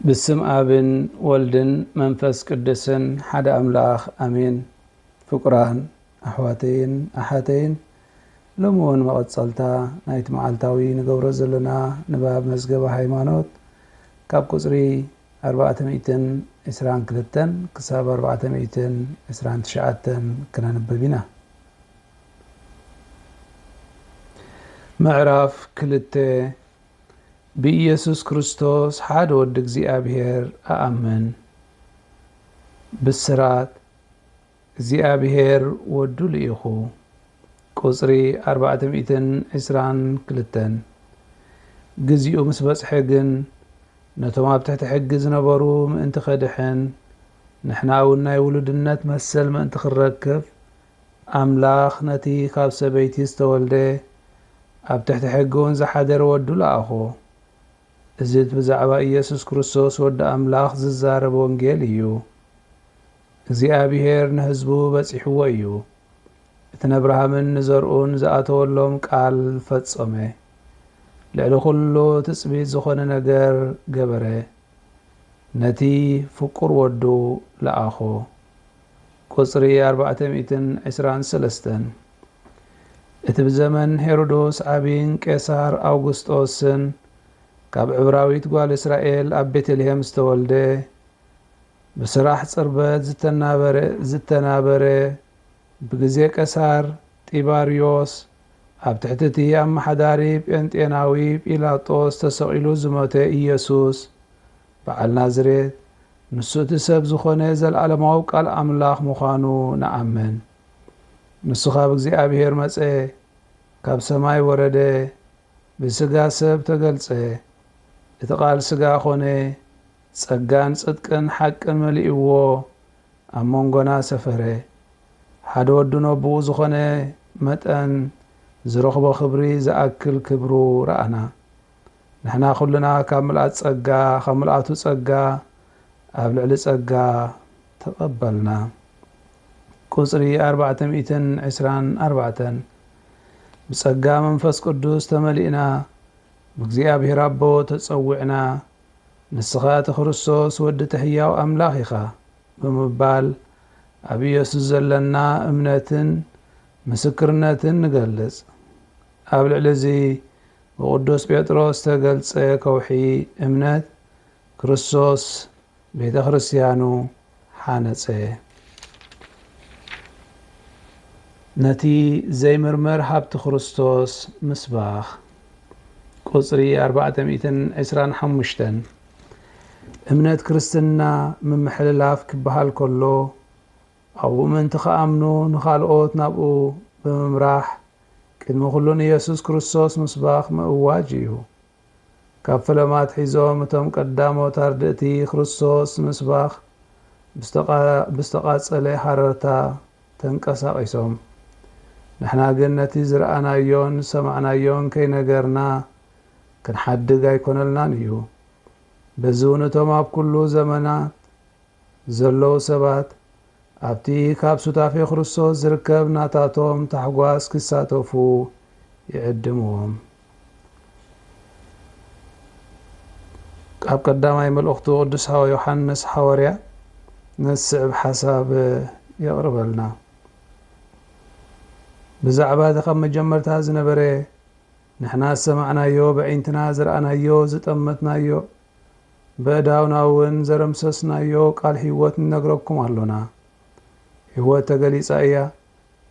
ብስም ኣብን ወልድን መንፈስ ቅዱስን ሓደ ኣምላኽ ኣሜን። ፍቁራን ኣሕዋተይን ኣሓተይን፣ ሎሚ እውን መቐጸልታ ናይቲ መዓልታዊ ንገብሮ ዘለና ንባብ መዝገበ ሃይማኖት ካብ ቁጽሪ ኣርባዕተ ሚእትን ዕስራን ክልተን ክሳብ ኣርባዕተ ሚእትን ዕስራን ትሽዓተን ክነንብብ ኢና። ምዕራፍ ክልተ። ብኢየሱስ ክርስቶስ ሓደ ወዲ እግዚኣብሔር እኣምን። ብስራት፣ እግዚኣብሔር ወዱ ልኢኹ። ቁጽሪ ኣርባዕተ ሚእትን ዕስራን ክልተን። ግዚኡ ምስ በጽሐ ግን፣ ነቶም ኣብ ትሕቲ ሕጊ ዝነበሩ ምእንቲ ኸድሕን፣ ንሕና እውን ናይ ውሉድነት መሰል ምእንቲ ኽንረክብ፣ ኣምላኽ ነቲ ካብ ሰበይቲ ዝተወልደ፣ ኣብ ትሕቲ ሕጊ እውን ዝሓደረ ወዱ ለኣኾ። እዚ ብዛዕባ ኢየሱስ ክርስቶስ ወዲ ኣምላኽ ዝዛረብ ወንጌል እዩ። እግዚኣብሔር ንህዝቡ በጺሕዎ እዩ። እቲ ነብርሃምን ንዘርኡን ዝኣተወሎም ቃል ፈጸመ። ልዕሊ ኹሉ ትጽቢት ዝኾነ ነገር ገበረ። ነቲ ፍቁር ወዱ ለኣኾ። ቁጽሪ ኣርባዕተ ሚእትን ዕስራን ሰለስተን። እቲ ብዘመን ሄሮዶስ ዓቢን ቄሳር ኣውግስጦስን ካብ ዕብራዊት ጓል እስራኤል ኣብ ቤተልሔም ዝተወልደ፣ ብስራሕ ጽርበት ዝተናበረ፣ ዝተናበረ፣ ብግዜ ቀሳር ጢባርዮስ ኣብ ትሕቲ እቲ ኣመሓዳሪ ጴንጤናዊ ጲላጦስ ተሰቒሉ ዝሞተ ኢየሱስ፣ በዓል ናዝሬት፣ ንሱ እቲ ሰብ ዝኾነ ዘለዓለማዊ ቃል ኣምላኽ ምዃኑ ንኣምን። ንሱ ካብ እግዚኣብሔር መጸ፣ ካብ ሰማይ ወረደ፣ ብስጋ ሰብ ተገልጸ። እቲ ቃል ስጋ ኾነ፣ ጸጋን ጽድቅን ሓቅን መሊእዎ፣ ኣብ መንጎና ሰፈረ። ሓደ ወዱ ነቦኡ ዝኾነ መጠን ዝረኽቦ ክብሪ ዝኣክል ክብሩ ረኣና። ንሕና ኩልና ካብ ምልኣት ጸጋ፣ ካብ ምልኣቱ ጸጋ ኣብ ልዕሊ ጸጋ ተቐበልና። ቁጽሪ ኣርባዕተ ሚእትን ዕስራን ኣርባዕተን። ብጸጋ መንፈስ ቅዱስ ተመሊእና፣ ብእግዚኣብሔር ኣቦ ተጸዊዕና፣ ንስኻ እቲ ክርስቶስ ወዲ እቲ ሕያው ኣምላኽ ኢኻ ብምባል፣ ኣብ ኢየሱስ ዘለና እምነትን ምስክርነትን ንገልጽ። ኣብ ልዕሊ እዚ ብቅዱስ ጴጥሮስ ዝተገልጸ ከውሒ እምነት ክርስቶስ ቤተ ክርስቲያኑ ሓነጸ። ነቲ ዘይምርመር ሃብቲ ክርስቶስ ምስባኽ። ቁጽሪ ኣርባዕተ ሚእትን ዕስራን ሓሙሽተን። እምነት ክርስትና ምምሕልላፍ ክበሃል ከሎ፣ ኣብኡ ምእንቲ ክኣምኑ ንኻልኦት ናብኡ ብምምራሕ፣ ቅድሚ ኩሉ ንየሱስ ክርስቶስ ምስባኽ ምእዋጅ እዩ። ካብ ፈለማ ኣትሒዞም እቶም ቀዳሞት ኣርድእቲ ክርስቶስ ምስባኽ ብዝተቓ-፣ ብዝተቓጸለ ሃረርታ ተንቀሳቒሶም። ንሕና ግን ነቲ ዝረኣናዮን ዝሰማዕናዮን ከይነገርና ክንሓድግ ኣይኮነልናን እዩ። በዚ እውን እቶም ኣብ ኩሉ ዘመናት ዘለዉ ሰባት ኣብቲ ካብ ሱታፌ ክርስቶስ ዝርከብ ናታቶም ታሕጓስ ክሳተፉ ይዕድምዎም። ኣብ ቀዳማይ መልእኽቱ ቅዱስ ሃዋ-፣ ዮሃንስ ሓዋርያ ነዚ ዝስዕብ ሓሳብ የቕርበልና። ብዛዕባ እቲ ካብ መጀመርታ ዝነበረ፣ ንሕና ዝሰማዕናዮ፣ በዒንትና ዝረኣናዮ፣ ዝጠመትናዮ፣ በእዳውና እውን ዘረምሰስናዮ ቃል ህይወት ንነግረኩም ኣሎና። ህይወት ተገሊጻ እያ፣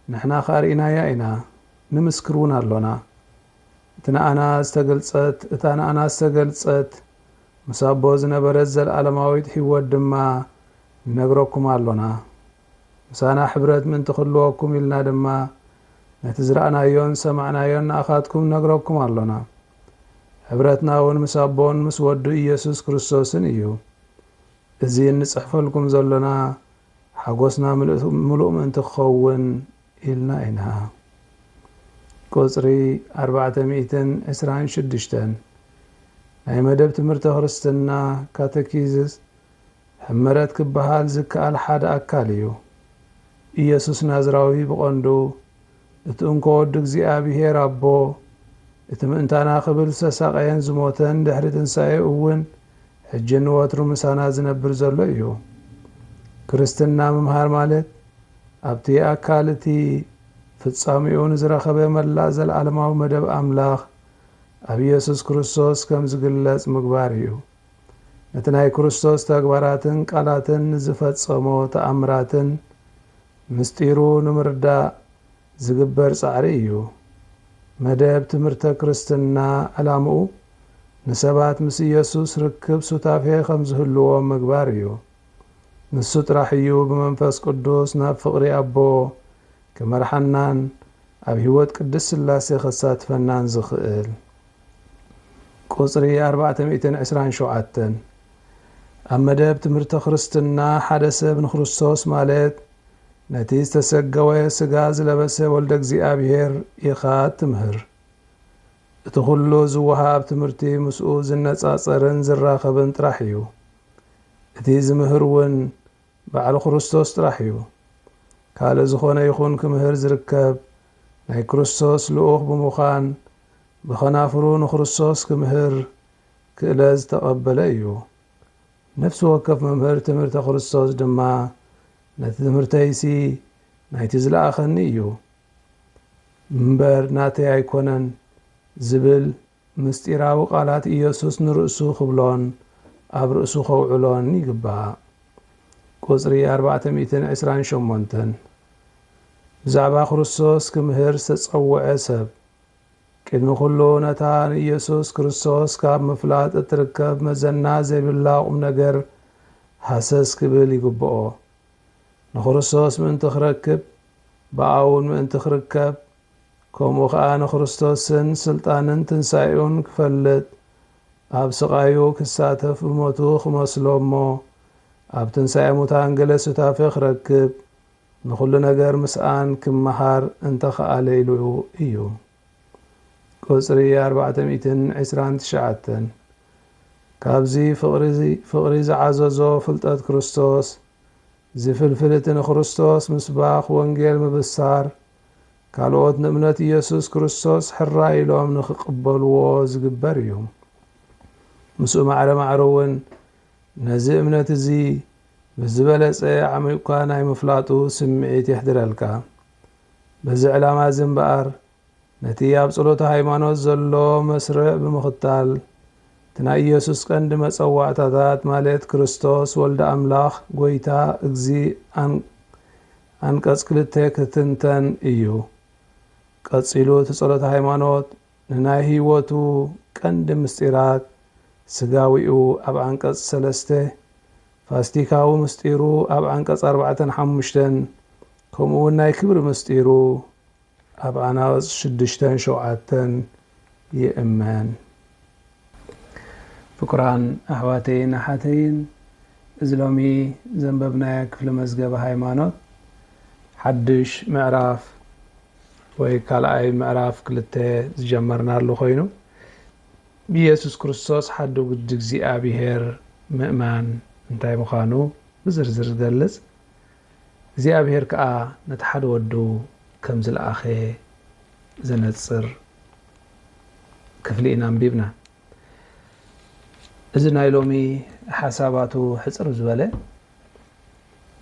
ንሕና ኸኣ ርኢናያ ኢና፣ ንምስክር እውን ኣሎና። እቲ ንኣና ዝተገልጸት፣ እታ ንኣና ዝተገልጸት፣ ምስ ኣቦ ዝነበረት ዘለዓለማዊት ህይወት ድማ ንነግረኩም ኣሎና። ምሳና ሕብረት ምእንቲ ክህልወኩም ኢልና ድማ፣ ነቲ ዝረኣናዮን ዝሰማዕናዮን ንኣኻትኩም ነግረኩም ኣሎና። ሕብረትና እውን ምስ ኣቦን ምስ ወዱ ኢየሱስ ክርስቶስን እዩ። እዚ እንጽሕፈልኩም ዘሎና፣ ሓጎስና ምሉእ፣ ምሉእ ምእንቲ ክኸውን ኢልና ኢና። ቁጽሪ ኣርባዕተ ሚእትን ዕስራን ሽዱሽተን። ናይ መደብ ትምህርተ ክርስትና ካተኪዝስ ሕመረት ክበሃል ዝከኣል ሓደ ኣካል እዩ። ኢየሱስ ናዝራዊ ብቐንዱ እቲ እንኮ ወዲ እግዚኣብሔር ኣቦ፣ እቲ ምእንታና ክብል ዝተሳቐየን ዝሞተን ድሕሪ ትንሳኤ እውን ሕጂ ንወትሩ ምሳና ዝነብር ዘሎ እዩ። ክርስትና ምምሃር ማለት ኣብቲ ኣካል እቲ ፍጻሜኡ ንዝረኸበ መላእ ዘለዓለማዊ መደብ ኣምላኽ ኣብ ኢየሱስ ክርስቶስ ከም ዝግለጽ ምግባር እዩ። ነቲ ናይ ክርስቶስ ተግባራትን ቃላትን ንዝፈጸሞ ተኣምራትን ምስጢሩ ንምርዳእ ዝግበር ጻዕሪ እዩ። መደብ ትምህርተ ክርስትና ዕላምኡ ንሰባት ምስ ኢየሱስ ርክብ ሱታፌ ከም ዝህልዎም ምግባር እዩ። ንሱ ጥራሕ እዩ ብመንፈስ ቅዱስ ናብ ፍቕሪ ኣቦ ክመርሓናን ኣብ ህይወት ቅድስት ሥላሴ ከሳትፈናን ዝኽእል። ቁጽሪ ኣርባዕተ ሚእትን ዕስራን ሸውዓተን። ኣብ መደብ ትምህርተ ክርስትና ሓደ ሰብ ንክርስቶስ ማለት ነቲ ዝተሰገወ ሥጋ ዝለበሰ ወልደ እግዚኣብሔር ኢኻ ትምህር። እቲ ኩሉ ዝወሃብ ትምህርቲ ምስኡ ዝነጻጸርን ዝራኸብን ጥራሕ እዩ። እቲ ዝምህር እውን ባዕሉ ክርስቶስ ጥራሕ እዩ። ካልእ ዝኾነ ይኹን ክምህር ዝርከብ ናይ ክርስቶስ ልኡኽ ብምዃን ብኸናፍሩ ንክርስቶስ ክምህር ክእለት ዝተቐበለ እዩ። ነፍሲ ወከፍ መምህር ትምህርተ ክርስቶስ ድማ ነቲ ትምህርተይሲ ናይቲ ዝለኣኸኒ እዩ እምበር ናተይ ኣይኮነን ዝብል ምስጢራዊ ቃላት ኢየሱስ ንርእሱ ክብሎን ኣብ ርእሱ ከውዕሎን ይግባእ። ቁጽሪ ኣርባዕተ ሚእትን ዕስራን ሸሞንተን። ብዛዕባ ክርስቶስ ክምህር ዝተጸውዐ ሰብ ቅድሚ ኩሉ ነታ ንኢየሱስ ክርስቶስ ካብ ምፍላጥ እትርከብ መዘና ዘይብላ ቁም ነገር ሃሰስ ክብል ይግብኦ። ንክርስቶስ ምእንቲ ክረክብ፣ ብኣውን ምእንቲ ክርከብ፣ ከምኡ ኸኣ ንክርስቶስን ስልጣንን ትንሳኤኡን ክፈልጥ፣ ኣብ ስቓዩ ክሳተፍ፣ ብሞቱ ክመስሎ እሞ፣ ኣብ ትንሳኤ ሙታን ገለ ሱታፌ ክረክብ፣ ንኹሉ ነገር ምስኣን ክመሃር እንተኸኣለ ኢሉ እዩ። ቁጽሪ ኣርባዕተ ሚእትን ዕስራን ትሽዓተን። ካብዚ ፍቕሪ፣ ፍቕሪ ዝዓዘዞ ፍልጠት ክርስቶስ ዝፍልፍል እቲ ንክርስቶስ ምስባኽ ወንጌል ምብሳር፣ ካልኦት ንእምነት ኢየሱስ ክርስቶስ ሕራይ ኢሎም ንኽቕበልዎ ዝግበር እዩ። ምስኡ ማዕረ ማዕረ እውን ነዚ እምነት እዚ ብዝበለጸ ዓሚቕካ ናይ ምፍላጡ ስምዒት የሕድረልካ። በዚ ዕላማ እዚ እምበኣር፣ ነቲ ኣብ ጸሎተ ሃይማኖት ዘሎ መስርዕ ብምኽታል፣ እቲ ናይ ኢየሱስ ቀንዲ መጸዋዕታታት፣ ማለት ክርስቶስ ወልደ ኣምላኽ፣ ጐይታ፣ እግዚ፣ ኣን-፣ ኣንቀጽ ክልተ ክትንተን እዩ። ቀጺሉ እቲ ጸሎተ ሃይማኖት ንናይ ህይወቱ ቀንዲ ምስጢራት ስጋዊኡ ኣብ ዓንቀጽ ሰለስተ፣ ፋስቲካዊ ምስጢሩ ኣብ ዓንቀጽ ኣርባዕተን ሓሙሽተን፣ ከምኡ እውን ናይ ክብሪ ምስጢሩ ኣብ ኣናብስ ሽዱሽተን ሸውዓተን ይእመን። ፍቁራን ኣሕዋተይን ኣሓተይን፣ እዚ ሎሚ ዘንበብናዮ ክፍሊ መዝገበ ሃይማኖት ሓድሽ ምዕራፍ ወይ ካልኣይ ምዕራፍ ክልተ ዝጀመርናሉ ኮይኑ፣ ብኢየሱስ ክርስቶስ ሓዲ ወዲ እግዚኣብሔር ምእማን እንታይ ምዃኑ ብዝርዝር ዝገልጽ፣ እግዚኣብሔር ከኣ ነቲ ሓደ ወዱ ከም ዝለኣኸ ዘነጽር ክፍሊ ኢና ኣንቢብና። እዚ ናይ ሎሚ ሓሳባቱ ሕጽር ዝበለ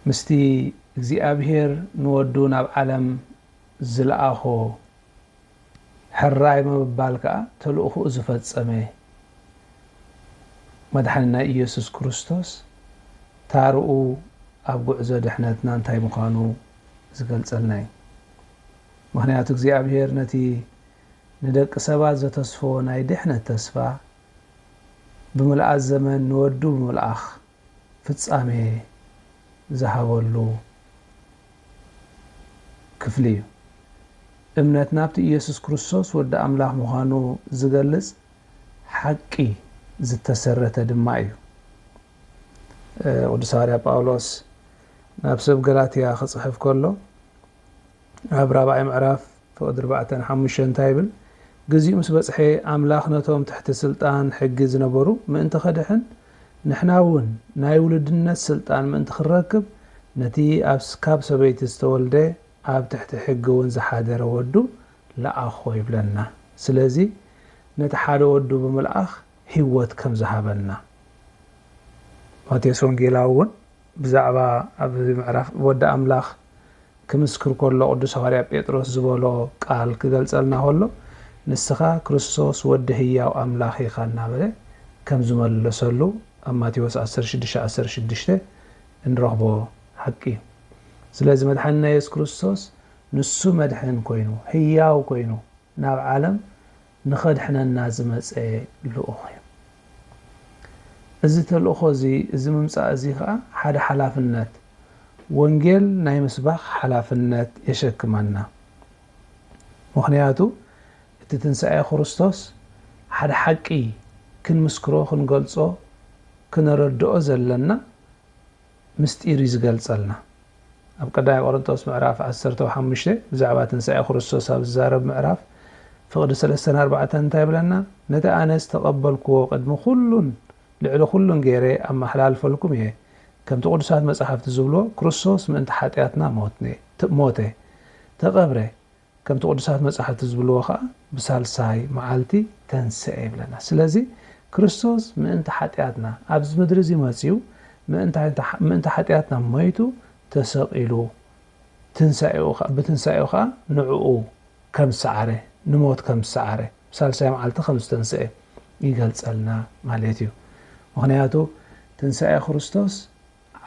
ምስቲ እግዚኣብሔር ንወዱ ናብ ዓለም ዝለኣኾ ሕራይ ምባል ከኣ ተልእኾኡ ዝፈጸመ መድሓኒና ኢየሱስ ክርስቶስ ታርኡ ኣብ ጉዕዞ ድሕነትና እንታይ ምዃኑ ዝገልጸልና እዩ። ምኽንያቱ እግዚኣብሔር ነቲ ንደቂ ሰባት ዘተስፎ ናይ ድሕነት ተስፋ ብምልኣት ዘመን ንወዱ ብምልኣኽ ፍጻሜ ዝሃበሉ ክፍሊ እዩ። እምነት ናብቲ ኢየሱስ ክርስቶስ ወዲ ኣምላኽ ምዃኑ ዝገልጽ ሓቂ ዝተሰረተ ድማ እዩ። እ፣ ቅዱስ ሃዋርያ ጳውሎስ ናብ ሰብ ገላትያ ክጽሕፍ ከሎ ኣብ ራብዓይ ምዕራፍ ፍቕዲ ኣርባዕተን ሓሙሽተን እንታይ ይብል? "ግዚኡ ምስ በጽሐ ኣምላኽ ነቶም ትሕቲ ስልጣን ሕጊ ዝነበሩ ምእንቲ ከድሕን፣ ንሕና እውን ናይ ውሉድነት ስልጣን ምእንቲ ክንረክብ ነቲ ኣብ ስ-፣ ካብ ሰበይቲ ዝተወልደ ኣብ ትሕቲ ሕጊ እውን ዝሓደረ ወዱ ለኣኾ" ይብለና። ስለዚ ነቲ ሓደ ወዱ ብምልኣኽ ህይወት ከም ዝሃበና፣ ማቴዎስ ወንጌላዊ እውን ብዛዕባ ኣብዚ ምዕራፍ ወዲ ኣምላኽ ክምስክር ከሎ ቅዱስ ሃዋርያ ጴጥሮስ ዝበሎ ቃል ክገልጸልና ከሎ፣ ንስኻ ክርስቶስ ወዲ ህያው ኣምላኽ ኢኻ እናበለ ከም ዝመለሰሉ ኣብ ማቴዎስ ዓሰርተ ሽዱሽተ ዓሰርተ ሽዱሽተ እንረኽቦ ሓቂ እዩ። ስለዚ መድሓንና የሱስ ክርስቶስ ንሱ መድሕን ኮይኑ፣ ህያው ኮይኑ፣ ናብ ዓለም ንኸድሕነና ዝመጸ ልኡኽ እዩ። እዚ ተልእኾ እዚ፣ እዚ ምምጻእ እዚ ኸኣ ሓደ ሓላፍነት፣ ወንጌል ናይ ምስባኽ ሓላፍነት የሸክመና። ምኽንያቱ እቲ ትንሳኤ ክርስቶስ ሓደ ሓቂ ክንምስክሮ፣ ክንገልጾ፣ ክነረድኦ ዘለና ምስጢር እዩ ዝገልጸልና። ኣብ ቀዳማይ ቆሮንቶስ ምዕራፍ ዓሰርተ ሓሙሽተ ብዛዕባ ትንሳኤ ክርስቶስ ኣብ ዝዛረብ ምዕራፍ ፍቕዲ ሰለስተን ኣርባዕተን እንታይ ይብለና? ነቲ ኣነ ዝተቐበልክዎ ቅድሚ ኩሉን ልዕሊ ኩሉን ገይረ ኣመሓላልፈልኩም እየ። ከምቲ ቅዱሳት መጻሕፍቲ ዝብልዎ፣ ክርስቶስ ምእንቲ ሓጢኣትና ሞትነ-፣ ት-፣ ሞተ፣ ተቐብረ፣ ከምቲ ቅዱሳት መጻሕፍቲ ዝብልዎ ኸኣ ብሳልሳይ መዓልቲ ተንስአ ይብለና። ስለዚ ክርስቶስ ምእንቲ ሓጢኣትና ኣብዚ ምድሪ እዚ መጺኡ፣ ምእንቲ፣ ምእንቲ ሓጢኣትና ሞይቱ፣ ተሰቒሉ፣ ትንሳኤኡ ኸኣ፣ ብትንሳኤኡ ኸኣ ንዕኡ ከም ዝሰዓረ፣ ንሞት ከም ዝሰዓረ፣ ብሳልሳይ መዓልቲ ከም ዝተንስአ ይገልጸልና ማለት እዩ። ምኽንያቱ ትንሳኤ ክርስቶስ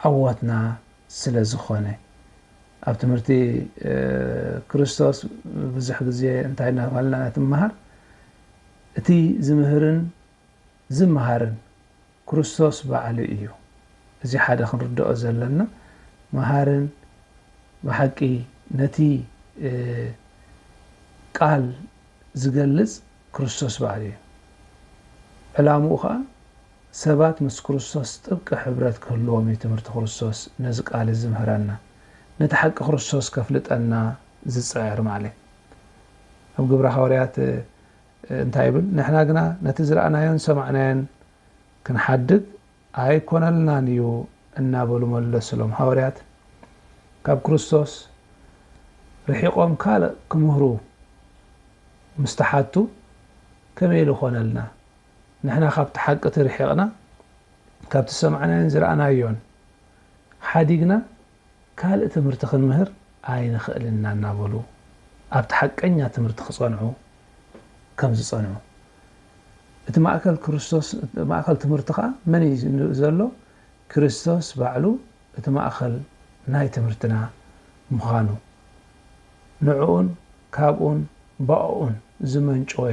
ዓወትና ስለ ዝኾነ። ኣብ ትምህርቲ፣ እ፣ ክርስቶስ ብዙሕ ግዜ እንታይ እናበልና ኢና ትመሃር? እቲ ዝምህርን ዝመሃርን ክርስቶስ ባዕሉ እዩ። እዚ ሓደ ክንርድኦ ዘለና፣ መሃርን ብሓቂ ነቲ፣ እ፣ ቃል ዝገልጽ ክርስቶስ ባዕሉ እዩ። ዕላምኡ ኸኣ ሰባት ምስ ክርስቶስ ጥብቂ ሕብረት ክህልዎም እዩ ትምህርቲ ክርስቶስ ነዚ ቃል እዚ ዝምህረና። ነቲ ሓቂ ክርስቶስ ከፍልጠና ዝጽዕር ማለት። ኣብ ግብረ ሃዋርያት፣ እ፣ እንታይ ይብል? ንሕና ግና ነቲ ዝረኣናዮን ዝሰማዕናዮን ክንሓድግ ኣይኮነልናን እዩ እናበሉ መለስሎም። ሃዋርያት ካብ ክርስቶስ ርሒቖም ካልእ ክምህሩ ምስ ተሓቱ ከመይ ኢሉ ኾነልና? ንሕና ካብቲ ሓቂ ተርሒቕና፣ ካብቲ ዝሰማዕናዮን ዝረኣናዮን ሓዲግና ካልእ ትምህርቲ ክንምህር ኣይንኽእልን ኢና እናበሉ ኣብቲ ሓቀኛ ትምህርቲ ክጸንዑ ከም ዝጸንዑ። እቲ ማእከል ክርስቶስ፣ እቲ ማእከል ትምህርቲ ኸኣ መን እዩ ዘሎ? ክርስቶስ ባዕሉ እቲ ማእከል ናይ ትምህርትና ምዃኑ፣ ንዕኡን ካብኡን ብኣኡን ዝመንጨወ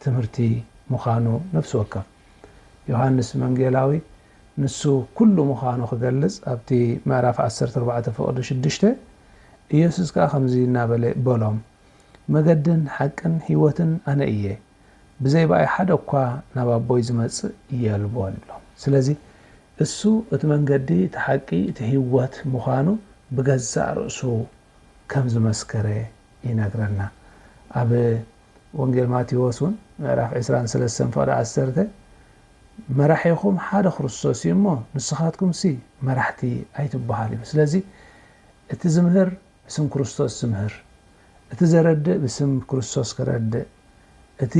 ትምህርቲ ምዃኑ ነፍሲ ወከፍ። ዮሃንስ መንጌላዊ ንሱ ኩሉ ምዃኑ ክገልጽ ኣብቲ ምዕራፍ ዓሰርተ ኣርባዕተ ፍቕዲ ሽዱሽተ፣ ኢየሱስ ከኣ ከምዚ እናበለ በሎም፣ መገድን ሓቅን ህይወትን ኣነ እየ፣ ብዘይ ብኣይ ሓደ እኳ ናብ ኣቦይ ዝመጽእ የልቦን ይብሎም። ስለዚ እሱ እቲ መንገዲ፣ እቲ ሓቂ፣ እቲ ህይወት ምዃኑ ብገዛእ ርእሱ ከም ዝመስከረ ይነግረና። ኣብ ወንጌል ማቴዎስ እውን ምዕራፍ ዕስራን ሰለስተን ፍቕዲ ዓሰርተ፣ መራሒኹም ሓደ ክርስቶስ እዩ እሞ ንስኻትኩምሲ መራሕቲ ኣይትበሃሉ እዩ። ስለዚ እቲ ዝምህር ብስም ክርስቶስ ዝምህር፣ እቲ ዘረድእ ብስም ክርስቶስ ክረድእ፣ እቲ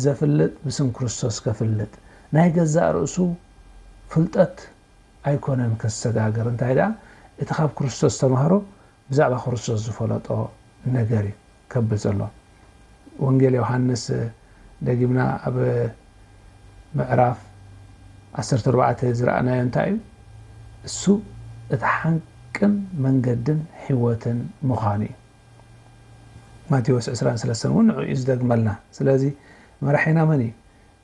ዘፍልጥ ብስም ክርስቶስ ከፍልጥ፣ ናይ ገዛእ ርእሱ ፍልጠት ኣይኮነን ከሰጋግር። እንታይ ደኣ፣ እቲ ካብ ክርስቶስ ዝተማህሮ ብዛዕባ ክርስቶስ ዝፈለጦ ነገር እዩ ከብል ዘሎ። ወንጌል ዮሃንስ ደጊምና ኣብ ምዕራፍ ዓሰርተ ኣርባዕተ ዝረኣናዮ እንታይ እዩ? እሱ እቲ ሓቅን መንገድን ህይወትን ምዃኑ እዩ። ማቴዎስ ዕስራን ሰለስተን እውን ንዕኡ እዩ ዝደግመልና። ስለዚ መራሒና መን እዩ?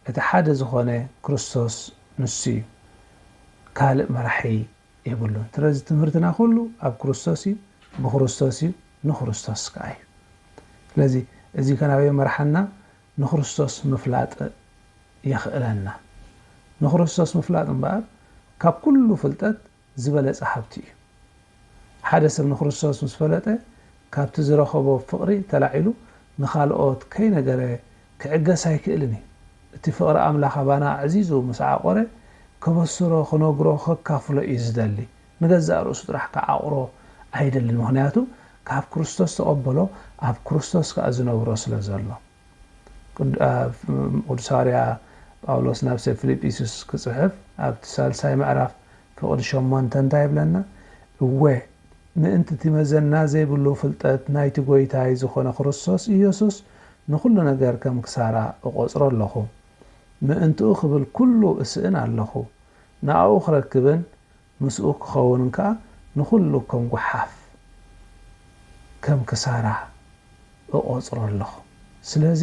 እቲ ሓደ ዝኾነ ክርስቶስ ንሱ እዩ። ካልእ መራሒ የብሉን። ስለዚ ትምህርትና ኩሉ ኣብ ክርስቶስ እዩ፣ ብክርስቶስ እዩ፣ ንክርስቶስ ከኣ እዩ። ስለዚ እዚ ከናበይ መርሓና? ንክርስቶስ ምፍላጥ የኽእለና። ንክርስቶስ ምፍላጥ እምበኣር ካብ ኩሉ ፍልጠት ዝበለጸ ሃብቲ እዩ። ሓደ ሰብ ንክርስቶስ ምስ ፈለጠ፣ ካብቲ ዝረኸቦ ፍቕሪ ተላዒሉ ንኻልኦት ከይነገረ ክዕገስ ኣይክእልን እዩ። እቲ ፍቕሪ ኣምላኽ ኣባና ኣዕዚዙ ምስ ዓቖረ፣ ከበስሮ፣ ክነግሮ፣ ከካፍሎ እዩ ዝደሊ። ንገዛእ ርእሱ ጥራሕ ክዓቑሮ ኣይደልን። ምኽንያቱ ካብ ክርስቶስ ተቐበሎ፣ ኣብ ክርስቶስ ከኣ ዝነብሮ ስለ ዘሎ። ቅድ-፣ ኣ-፣ ቅዱስ ሃዋርያ ጳውሎስ ናብ ሰብ ፊልጵስዩስ ክጽሕፍ ኣብቲ ሳልሳይ ምዕራፍ ፍቕዲ ሸሞንተ እንታይ ይብለና? እወ፣ ምእንቲ እቲ መዘና ዘይብሉ ፍልጠት ናይቲ ጐይታይ ዝኾነ ክርስቶስ ኢየሱስ ንኹሉ ነገር ከም ክሳራ እቖጽሮ ኣለኹ። ምእንትኡ ክብል ኩሉ እስእን ኣለኹ። ንኣኡ ክረክብን ምስኡ ክኸውንን ከኣ ንኹሉ ከም ጓሓፍ፣ ከም ክሳራ እቖጽሮ ኣለኹ። ስለዚ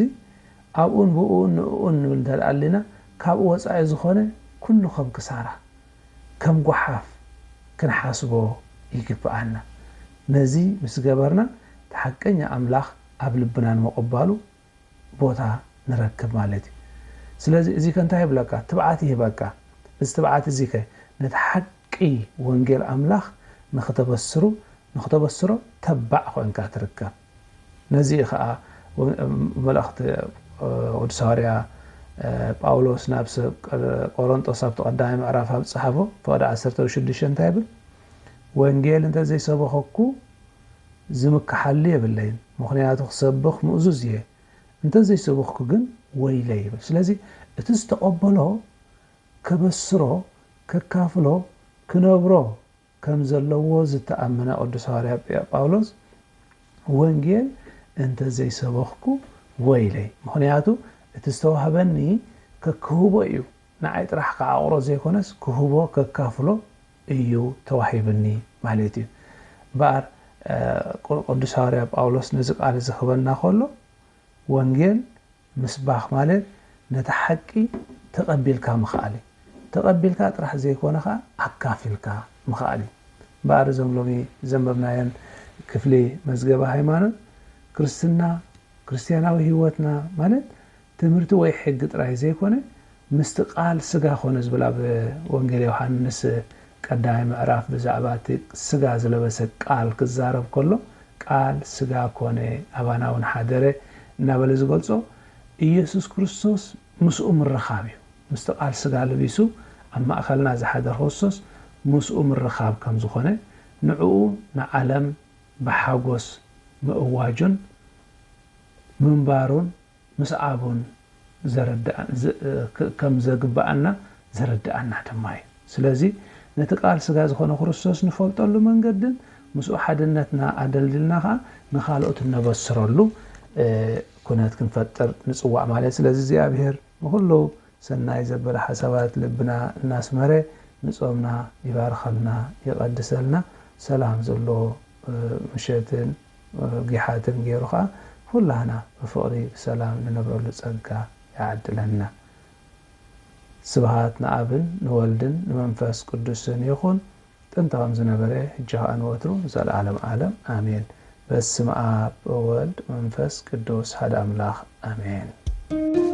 ኣብኡን ብእኡን ንእኡን ንብል እንተ ደኣ ኣሊና፣ ካብኡ ወጻኢ ዝኾነ ኩሉ ከም ክሳራ፣ ከም ጓሓፍ ክንሓስቦ ይግብኣና። ነዚ ምስ ገበርና፣ እቲ ሓቀኛ ኣምላኽ ኣብ ልብና ንምቕባሉ ቦታ ንረክብ ማለት እዩ። ስለዚ እዚ ከ እንታይ ይብለካ? ትብዓት ይህበካ። እዚ ትብዓት እዚ ከ ነቲ ሓቂ ወንጌል ኣምላኽ ንኽተበስሩ ንኽተበስሮ ተባዕ ኮይንካ ትርከብ። ነዚ እዩ ኸዓ ወ-፣ መልእኽቲ፣ እ፣ ቅዱስ ሃዋርያ፣ እ፣ ጳውሎስ ናብ ሰብ ቀ-፣ ቆሮንጦስ ኣብቲ ቀዳማይ ምዕራፍ ኣብ ዝጸሓፎ ፍቕዲ ዓሰርተ ሽዱሽተ እንታይ ይብል? "ወንጌል እንተ ዘይሰበኸኩ ዝምክሓሉ የብለይን፣ ምኽንያቱ ክሰብኽ ምእዙዝ እየ፣ እንተ ዘይሰበኽኩ ግን ወይለይ" ይብል። ስለዚ እቲ ዝተቐበሎ ከበስሮ፣ ከካፍሎ፣ ክነብሮ ከም ዘለዎ ዝተኣመነ ቅዱስ ሃዋርያ ጳ-፣ ጳውሎስ፣ "ወንጌል እንተ ዘይሰበኽኩ ወይለይ፣ ምኽንያቱ እቲ ዝተዋህበኒ ከክህቦ እዩ፣ ንዓይ ጥራሕ ክዓቕሮ ዘይኮነስ ክህቦ ከካፍሎ እዩ ተዋሂብኒ" ማለት እዩ። እምበኣር፣ እ፣ ቅ-፣ ቅዱስ ሃዋርያ ጳውሎስ ነዚ ቃል እዚ ክህበና ከሎ፣ ወንጌል ምስባኽ ማለት ነቲ ሓቂ ተቐቢልካ ምኽኣል እዩ። ተቐቢልካ ጥራሕ ዘይኮነ ኸዓ ኣካፊልካ ምኽኣል እዩ። እምበኣር እዞም ሎሚ ዘንበብናየን ክፍሊ መዝገበ ሃይማኖት ክርስትና፣ ክርስትያናዊ ህይወትና ማለት ትምህርቲ ወይ ሕጊ ጥራይ ዘይኮነ፣ ምስቲ ቃል ስጋ ኮነ ዝብል ኣብ ወንጌል ዮሃንስ ቀዳማይ ምዕራፍ ብዛዕባ እቲ ስጋ ዝለበሰ ቃል ክዛረብ ከሎ፣ "ቃል ስጋ ኮነ፣ ኣባና እውን ሓደረ" እናበለ ዝገልጾ፣ ኢየሱስ ክርስቶስ ምስኡ ምርኻብ እዩ። ምስቲ ቃል ስጋ ለቢሱ ኣብ ማእከልና ዝሓደረ ክርስቶስ ምስኡ ምርኻብ ከም ዝኾነ፣ ንዕኡ ንዓለም ብሓጎስ ምእዋጁን ምንባሩን ምስዓቡን ዘረድኣን-፣ ዝ-፣ ክ-፣ ከም ዘግብኣና ዘረድኣና ድማ እዩ። ስለዚ ነቲ ቃል ስጋ ዝኾነ ክርስቶስ ንፈልጠሉ መንገድን ምስኡ ሓድነትና ኣደልድልና ኸዓ ንኻልኦት እነበስረሉ፣ እ፣ ኩነት ክንፈጥር ንጽዋዕ ማለት። ስለዚ እግዚኣብሔር ንኹሉ ሰናይ ዘበለ ሓሳባት ልብና እናስመረ ንጾምና ይባርኸልና፣ ይቐድሰልና። ሰላም ዘለዎ፣ እ፣ ምሸትን፣ እ፣ ጊሓትን ገይሩ ኸዓ ኩላህና ብፍቕሪ ብሰላም ንነብረሉ ጸጋ ይዓድለና። ስብሃት ንኣብን ንወልድን ንመንፈስ ቅዱስን ይኹን፣ ጥንቲ ከም ዝነበረ፣ ሕጂ ኸዓ ንወትሩ ንዘለዓለም ዓለም። ኣሜን። በስመ ኣብ ወወልድ መንፈስ ቅዱስ ሓደ ኣምላኽ። ኣሜን።